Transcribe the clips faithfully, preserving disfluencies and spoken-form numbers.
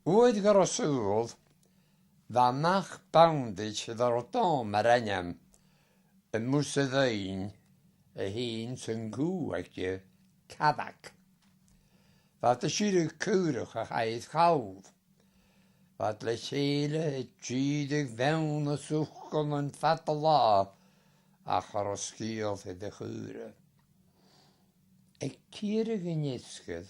Uair gun robh sùil, bha mac bandaid a bha Dòmhnall air ainm, am Musa Bheinn, a' tighinn san cù aige, Cabhag. Bha iad a' sireadh caorach a chaidh air chall. Bha iad le chèile a' dìreadh bheanntan is uachdarain fad an latha, ach cha robh sgeul air a' chaora. Aig cìoradh an fheasgair,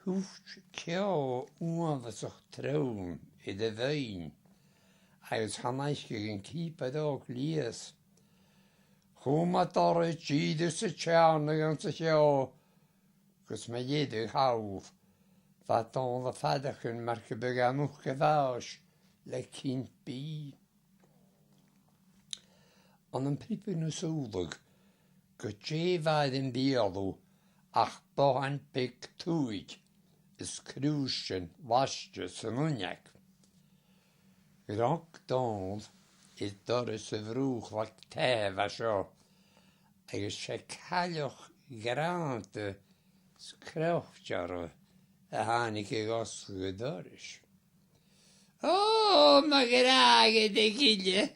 thuit ceò uabhasach trom air a' bheinn, agus chan fhaiceadh an cìobair òg leigheas. Chùm iad orra a' dìreadh 's a' teàrnadh anns a' cheò, gus mu dheireadh thall, bha Dòmhnall a' faireachdainn mar gum biodh e a-muigh a' bhàis le cinnt-bìdh. Ann am priobadh na sùla, gu dè bha air am beulaibh ach bothan beag tubhaig is crùisean laiste san uinneig. Ghnog Dòmhnall air doras a' bhrùchlaig taighe a bha seo, agus 's e cailleach grànda is croitearra a thàinig a dh'fhosgladh an dorais. "Ò, mo ghràidh, a gille,"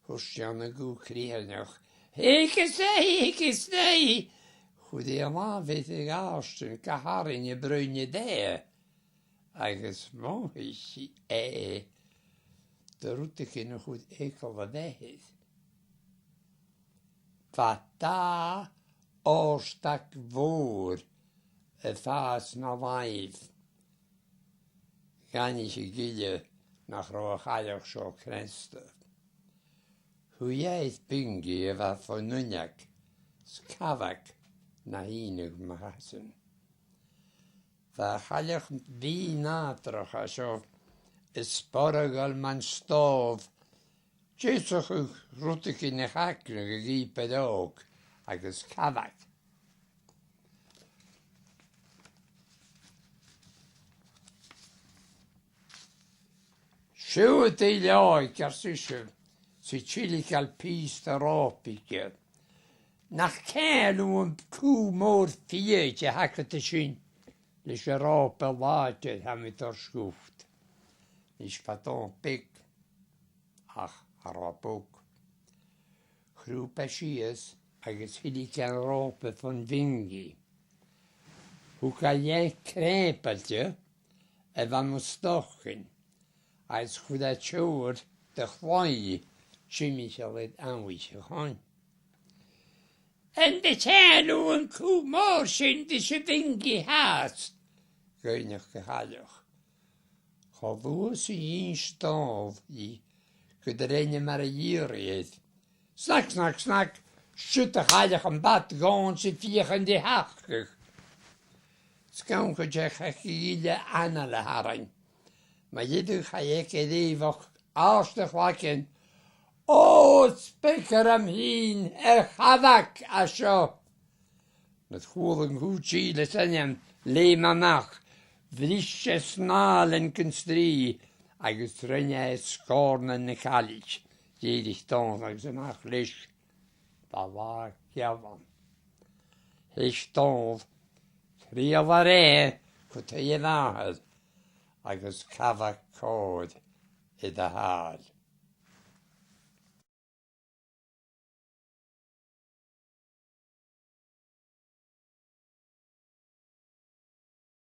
thuirt e ann an guth critheanach. "Thig a-steach, thig a-steach." Chuir e a làmh air a dhàirdean gu h-àraidh na broinn a dhèidh, agus mhothaich e do rudeigin a chuir eagal a bheatha air. Bha dà òrdag mhòr a' fàs na làimh. Dh'aithnich a' ghille nach robh a' chailleach seo cneasta. Shuidh e air Bingy a bha fon uinneig, 's Cabhag na shìneadh mu chasan. Bha a' chailleach mhì-nàdarrach a seo a' sporadadh mun stòbh, deasachadh rudeigin a chagnadh a' chìobair òg agus Cabhag. "Siuthad, a leòmhainn," ars ise, 's i a' tilgeil pìos de ròpa aige. "Nach ceangail thu an cù mòr fiadhaich a th' agad an sin leis an ròpa làidir a tha mi a' toirt dhut?" Nis, bha Dòmhnall beag, ach cha robh e bog. Chrùb e sìos agus thilg e an ròpa fon Bhingy. Thug e leathann crèabailte a bha mu stocainn, agus chuir e teothair de chlòimh timcheall air amhaich a' choin. "An do cheangail thu an cù mòr sin ris a' Bhingy fhathast?" dh'fhaighnich a' chailleach. Cho luath 's a dh'innis Dòmhnall dhi gun do rinn e mar a dh'iarradh air. Snag, snag, snag, siud a' chailleach am bad dhomhainn 's i a' feuchainn ri thachdadh. 'S gann gun deach a' ghille anail a tharraing. Mu dheireadh chaidh aige a rèabhadh àrd a chlaiginn. "Ò, is beag orm fhìn a' Chabhag a seo!" Nuair a chuala an cù dìleas ainm leum a-mach, bhris e snàilean gun strì agus rinn e sgòrnan na caillich. Dh'èirich Dòmhnall agus a-mach leis. Bha latha geal ann. Theich Dòmhnall, triall a rèidh, gu taigh a mhàthar, agus Cabhag còir air a shàil.